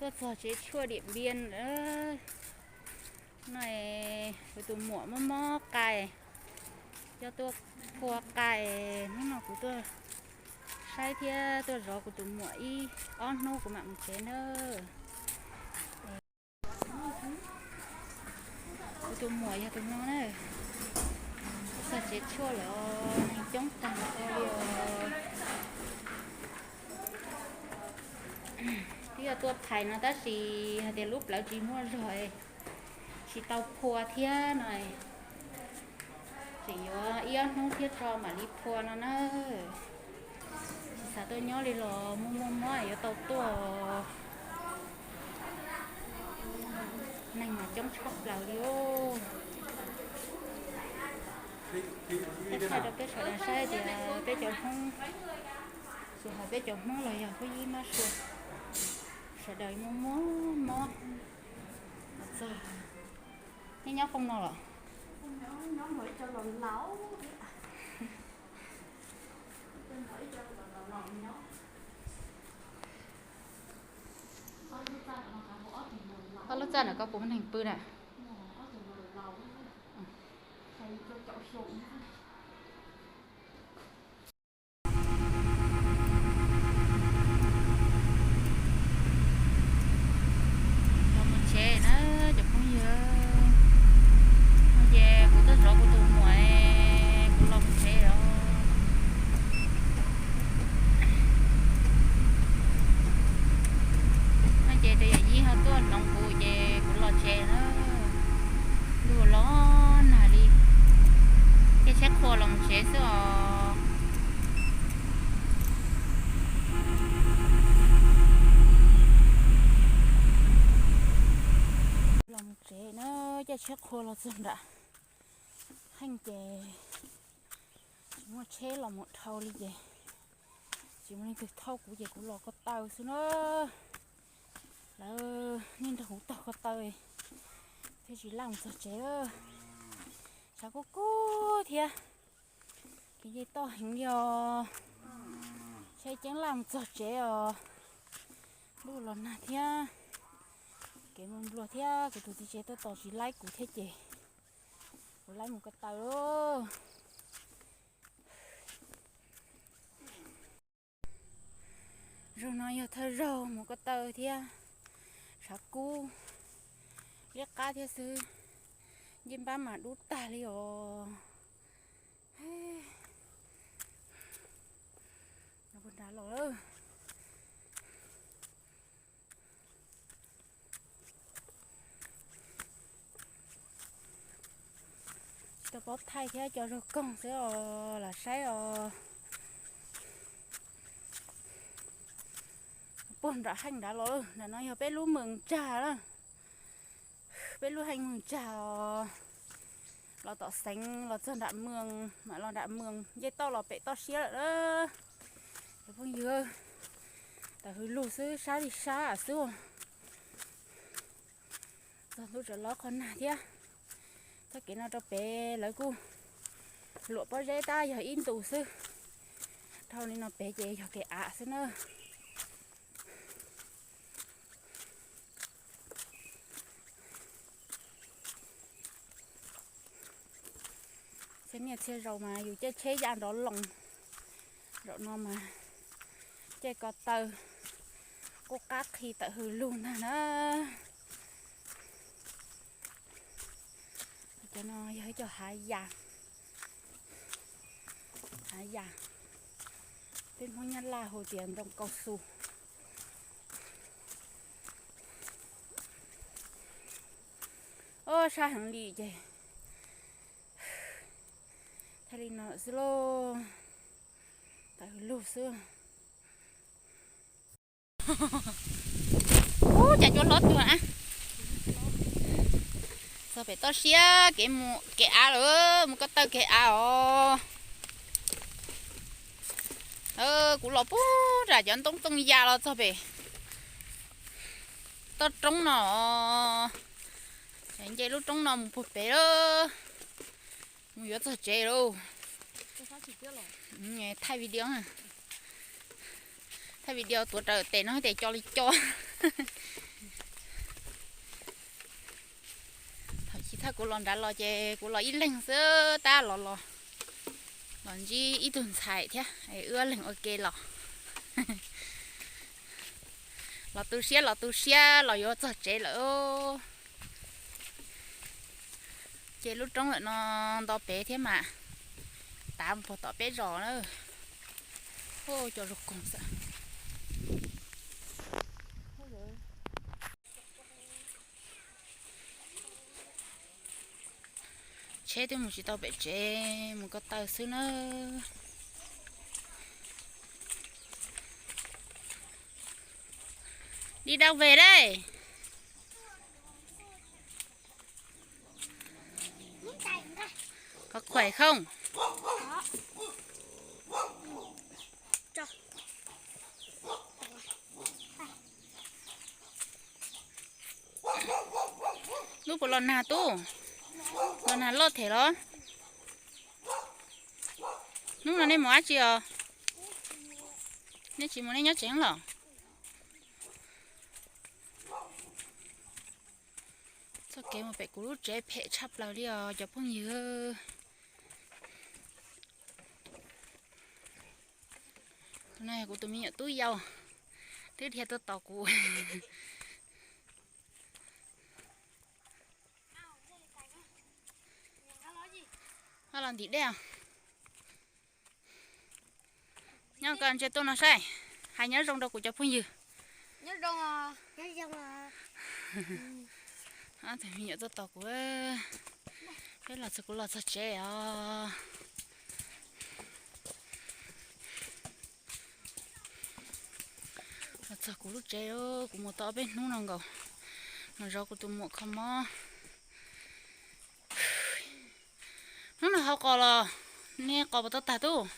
Tuaj txog tsev tshuaj Diam Npias lawm. No kuv tus muam mob mob qai, coj tuaj phua qai. Hnub no kuv tuaj saib thiab tuaj zov kuv tus muam ib ob hnub kuv mam mus tsev nawb. Kuv tus muam yog tus no na. Txog tsev tshuaj lawm os, neeg coob tag nrho li os. Twb yog tuaj phais no tab sis hais tias lub plawv tsis muaj zog, tsis tau phua thiab no. Tseem yuav ib ob hnub thiab tso mam li phua no na. Tsis xav tuaj nyob li los muaj muaj mob yuav tau tuaj. Neeg mas coob tshaj plaws li os. Thaij rau peb sawv daws saib tias peb cov Hmoob, tsis hais peb cov Hmoob los yog peb ib mab sua, sawv daws muaj muaj mob. Txog, nej nyob qoob no los? Ob lub txaj no koj puas muaj neeg pw na? Los mus tsev na cov phooj ywg. No ces kuv tuaj zov kuv tus muam, kuv los mus tsev os. No ces tus yawm yij ho tuaj hloov kuv ces kuv los tsev na. Ntuj los nag li, caij tsheb qhua los mus tsev xwb os. Los mus tsev na, caij tsheb qhua los txog nram heej ces tsis muaj tsheb los mus dhau li ces tsis muaj leej twg thauj kuv ces kuv los ko taw xwb na. Lawv niaj nrog kuv taug ko taw thiaj tsis laj mus txog tsev. Tshav kub kub thiab, kev nce toj heev li os. Tsheb ceeb laj mus txog tsev os. Ntuj los nag thiab, kev npluag thiab, kuv tus txiv tsev tuaj tos tsis laib kuv thiab ces kuv laib mus ko taw lauj. Zaug no yog thawj zaug mus ko taw thiab, tshav kub liab qab thiab xwb, ncej npab mas dub tag li os. Nrad los tsis tau paub thaij thiab, cov zaug koog xwb os, lam saib os. Puag nram heej nrad los, nram no yog peb lub Mws Tsag na. Peb lub heej Mws Tsag os. Los tom xeev los txog nram Mws, mam los nram Mws, nce toj los pem toj siab lawm na. Cov phooj ywg, tawm hws lug xwb, sab li sab xwb. Txog ntuj tsaus los qhov nag thiab. Txoj kev no rau pem lawv kuj luam pob zeb tab yog ib ntus xwb. Dhau li no pem ces yog kev av xwb na. Txhia niaj txhia zaus mas yus caij tsheb ya nrov loos, zaum no mas caij ko taw, qub qab qhi tawm hws lug ntag na. Cov no yog ib co hav yas, hav yas, peb Hmoob Nyab Laj hu tias ntoo kaus xus. Ob sab heev li ces thaij li no xwb lauj, tawm hws lug xwb. Ub, cas cua hlob tuag na. Txog pem toj siab kev mus kev av lawm, mus ko taw kev av os. Kuv los puag nram cov ntoo tooj ya los txog pem toj roob no, nce lub roob no mus puag pem lawm, mus yuav txog tsev lauj. Thaij video, thaij video tuav rawm tes no tes co li co. Thaum kuv los nrad los ces kuv los ib leeg xwb tab los los los ntsib ib tug ntxhais thiab wb ob leeg ua ke los. Los tu siab los tu siab los yuav txog tsev lawm. Ces lub roob lawm no nto pem thiab mas tav mus puag tom peb zos na. Cov zos koog xwb. Tsheb twb mus tsis tau pem tsev, mus ko taw xwb na. Đi đâu về đây? Có khỏe không? Lub puas los nag tub? Los nag loj them los? Hnub no nej mus dab tsi os? Nej tsis mus, nej nyob tsev los? Txoj kev mus pem kuv lub tsev phem tshaj plaws li os cov phooj ywg. Tus no yog kuv tus me nyuam tub yau, twb dhia tuaj tos kuv. Los ntim dej. Nyob koj ntsia tuaj no saib, hais nyob zoo rau kuv cov phooj ywg. Tus me nyuam tuaj tos kuv, peb los txog kuv los txog tsev os. Los txog kuv lub tsev, kuv mus tau ob peb hnub no nkaus, mus zov kuv tus muam kho mob. Hnub no hau qos los, nej qos puas tau tag tub?